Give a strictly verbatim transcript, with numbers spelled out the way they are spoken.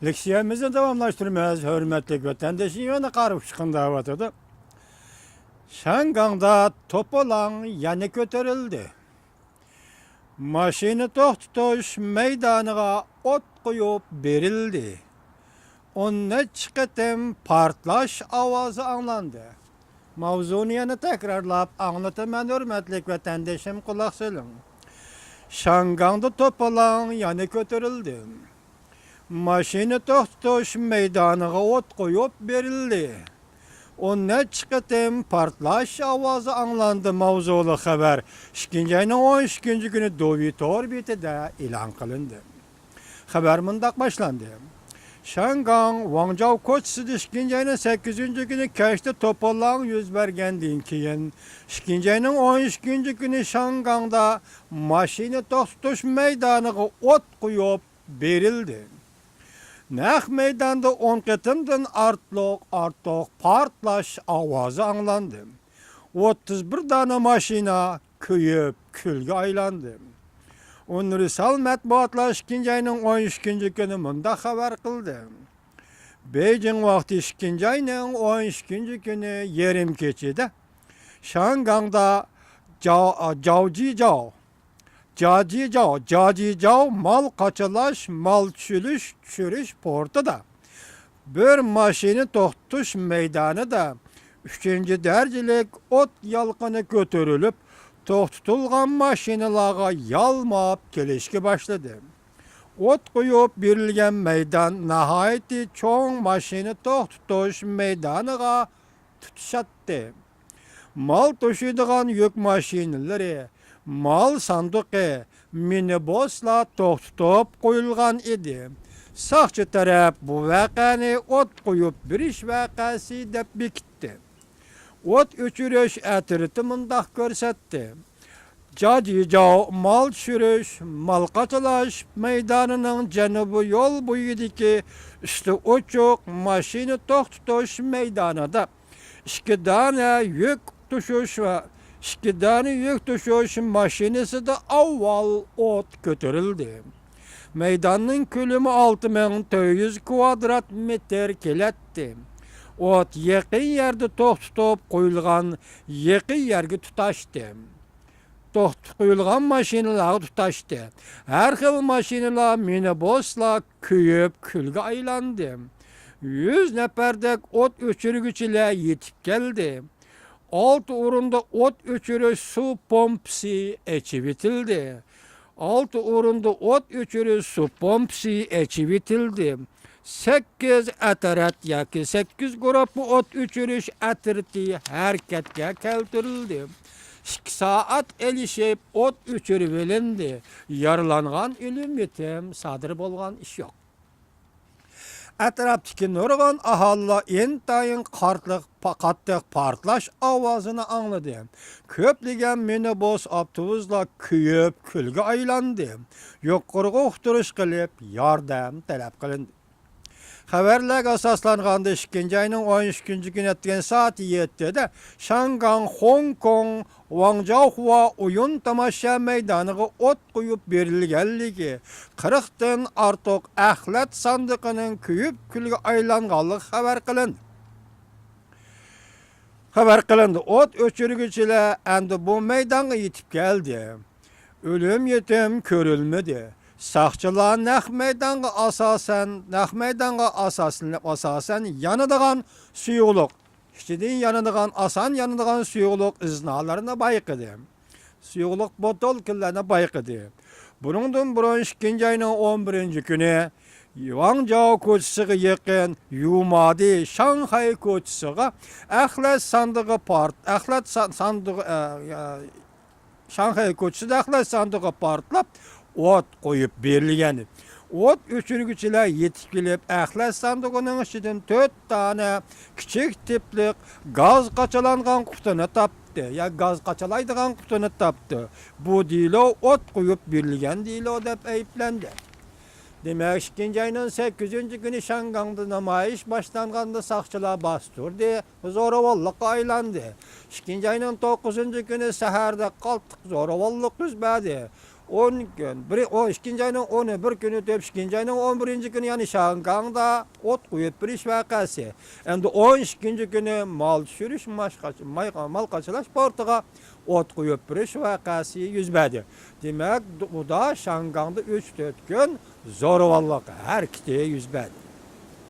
لېكسىيەمىزنى داۋاملاشتۇرىمىز. ھۆرمەتلىك ۋەتەندىشىم يەنە قارا ئۇچقۇن دەۋاتىدۇ. شياڭگاڭدا توپىلاڭ يەنە كۆتۈرۈلدى. ماشىنا توختىتىش مەيدانىغا ئوت قويۇپ بېرىلدى. ئون نەچچە قېتىم پارتلاش ئاۋازى ئاڭلاندى. ماۋزۇنى يەنە تەكرارلاپ ئاڭلىتىمەن، ھۆرمەتلىك ۋەتەندىشىم، قۇلاق سېلىڭ. شياڭگاڭدا توپىلاڭ يەنە كۆتۈرۈلدى. ماشىنا توختىتىش مەيدانىغا ئوت قويۇپ بېرىلدى. ئون نەچچە قېتىم پارتلاش ئاۋازى ئاڭلاندى ماۋزۇلۇق خەۋەر ئىككىنچى ئاينىڭ ئون ئىككىنچى كۈنى دۇۋى تور بېتىدە ئېلان قىلىندى. خەۋەر مۇنداق باشلاندى. شياڭگاڭ ۋاڭجاۋ كوچىسىدا ئىككىنچى ئاينىڭ سەككىزىنچى كۈنى كەچتە توپىلاڭ يۈز بەرگەندىن كېيىن، ئىككىنچى ئاينىڭ ئون ئىككىنچى كۈنى شياڭگاڭدا ماشىنا توختىتىش مەيدانىغا ئوت قويۇپ بېرىلدى. نەق مەيداندا ئون قېتىمدىن ئارتۇق، ئارتۇق پارتلاش ئاۋازى ئاڭلاندى. ئوتتۇز بىر دانە ماشىنا كۆيۈپ، كۈلگە ئايلاندى. ئۇنىۋېرسال مەتبۇئاتلار ئىككىنچى ئاينىڭ ئون ئىككىنچى كۈنى مۇنداق خەۋەر قىلدى. بېيجىڭ ۋاقتى ئىككىنچى ئاينىڭ ئون ئىككىنچى كۈنى يېرىم كېچىدە شياڭگاڭدا جاۋ-، جاۋجىجاۋ، جاجىجاۋ، جاجىجاۋ مال قاچىلاش، مال چۈشۈرۈش، چۈشۈرۈش پورتىدا بىر ماشىنا توختىتىش مەيدانىدا ئۈچىنچى دەرىجىلىك ئوت يالقۇنى كۆتۈرۈلۈپ، توختىتىلغان ماشىنىلارغا يالماپ كېلىشكە باشلىدى. ئوت قويۇپ بېرىلگەن مەيدان ناھايىتى چوڭ ماشىنا توختىتىش مەيدانىغا تۇتىشاتتى. مال توشۇيدىغان يۈك ماشىنىلىرى، مال ساندۇقى، مىنىبۇسلار توختىتىپ قويۇلغان ئىدى. ساقچى تەرەپ بۇ ۋەقەنى ئوت قويۇپ بېرىش ۋەقەسى دەپ بېكىتتى. ئوت ئۆچۈرۈش ئەترىتى مۇنداق كۆرسەتتى. جاجىجاۋ مال چۈشۈرۈش، مال قاچىلاش مەيدانىنىڭ جەنۇبىي يول بويىدىكى ئۈستى ئوچۇق ماشىنا توختىتىش مەيدانىدا ئىككى دانە يۈك توشۇش ۋە ئىككى دانە يۈك توشۇش ماشىنىسىدا ئاۋۋال ئوت كۆتۈرۈلدى. مەيداننىڭ كۆلىمى ئالتە مىڭ تۆت يۈز كۋادرات مېتىر كېلەتتى. ئوت يېقىن يەردە توختىتىپ قويۇلغان يېقىن يەرگە تۇتاشتى. توختىتىپ قويۇلغان ماشىنىلارغا تۇتاشتى. ھەر خىل ماشىنىلار، مىنىبۇسلار كۆيۈپ، كۈلگە ئايلاندى. يۈز نەپەردەك ئوت ئۆچۈرگۈچىلەر يېتىپ كەلدى. ئالتە ئورۇندا ئوت ئۆچۈرۈش سۇ پومپىسى ئېچىۋېتىلدى. ئالتە ئورۇندا ئوت ئۆچۈرۈش سۇ پومپىسى ئېچىۋېتىلدى. سەككىز ئەترەت ياكى سەككىز گۇرۇپپا ئوت ئۆچۈرۈش ئەترىتى ھەرىكەتكە كەلتۈرۈلدى. ئىككى سائەت ئېلىشىپ ئوت ئۆچۈرۈۋېلىندى. يارىلانغان، ئۆلۈم يېتىم سادىر بولغان ئىش يوق. ئەتراپتىكى نۇرغۇن ئاھالىلەر ئىنتايىن قاتلىق، قاتتىق پارتلاش ئاۋازىنى ئاڭلىدى. كۆپلىگەن مىنىبۇس، ئاپتوبۇسلار كۆيۈپ، كۈلگە ئايلاندى. يۇقىرىغا ئۇقتۇرۇش قىلىپ، ياردەم تەلەپ قىلىندى. خەۋەرلەرگە ئاساسلانغاندا، ئىككىنچى ئاينىڭ ئون ئىككىنچى كۈنى ئەتىگەن سائەت يەتتىدە شياڭگاڭ، خوڭكوڭ، ۋاڭجاۋخۇا ئويۇن تاماشا مەيدانىغا ئوت قويۇپ بېرىلگەنلىكى، قىرىقتىن ئارتۇق ئەخلەت ساندۇقىنىڭ كۆيۈپ كۈلگە ئايلانغانلىقى خەۋەر قىلىندى. خەۋەر قىلىندى. ئوت ئۆچۈرگۈچىلەر ئەمدى بۇ مەيدانغا يېتىپ كەلدى. ئۆلۈم يېتىم كۆرۈلمىدى. ساقچىلار نەق مەيدانغا ئاساسەن، نەق مەيدانغا ئاساسلىنىپ، ئاساسەن يانىدىغان سۇيۇقلۇق، ئىچىدىن يانىدىغان، ئاسان يانىدىغان سۇيۇقلۇق ئىزنالىرىنى بايقىدى. سۇيۇقلۇق بوتۇلكىلىرىنى بايقىدى. بۇنىڭدىن بۇرۇن ئىككىنچى ئاينىڭ ئون بىرىنچى كۈنى ۋاڭجاۋ كوچىسىغا يېقىن يۇمادى شاڭخەي كوچىسىغا ئەخلەت ساندۇقى پارت-، ئەخلەت سان-، ساندۇقى، ئە، ئە، شاڭخەي كوچىسىدا ئەخلەت ساندۇقى پارتلاپ، ئوت قويۇپ بېرىلگەن. ئوت ئۆچۈرگۈچىلەر يېتىپ كېلىپ، ئەخلەت ساندۇقىنىڭ ئىچىدىن تۆت دانە كىچىك تىپلىق گاز قاچىلانغان قۇتىنى تاپتى. يا گاز قاچىلايدىغان قۇتىنى تاپتى. بۇ دېلو ئوت قويۇپ بېرىلگەن دېلو دەپ ئەيىبلەندى. دېمەك، ئىككىنچى ئاينىڭ سەككىزىنچى كۈنى شياڭگاڭدا نامايىش باشلانغاندا ساقچىلار باستۇردى، زوراۋانلىققا ئايلاندى. ئىككىنچى ئاينىڭ توققۇزىنچى كۈنى سەھەردە قاتتىق زوراۋانلىق يۈز بەردى. ئون كۈن، بىر، ئون ئىككىنچى ئاينىڭ ئون بىر كۈنى ئۆتۈپ، ئىككىنچى ئاينىڭ ئون بىرىنچى كۈنى، يەنى شياڭگاڭدا ئوت قويۇپ بېرىش ۋەقەسى. ئەمدى ئون ئىككىنچى كۈنى مال چۈشۈرۈش ماشقا-، ماي-، مال قاچىلاش پورتىغا ئوت قويۇپ بېرىش ۋەقەسى يۈز بەردى. دېمەك، ئۇدا شياڭگاڭدا ئۈچ تۆت كۈن زوراۋانلىق ھەرىكىتى يۈز بەردى.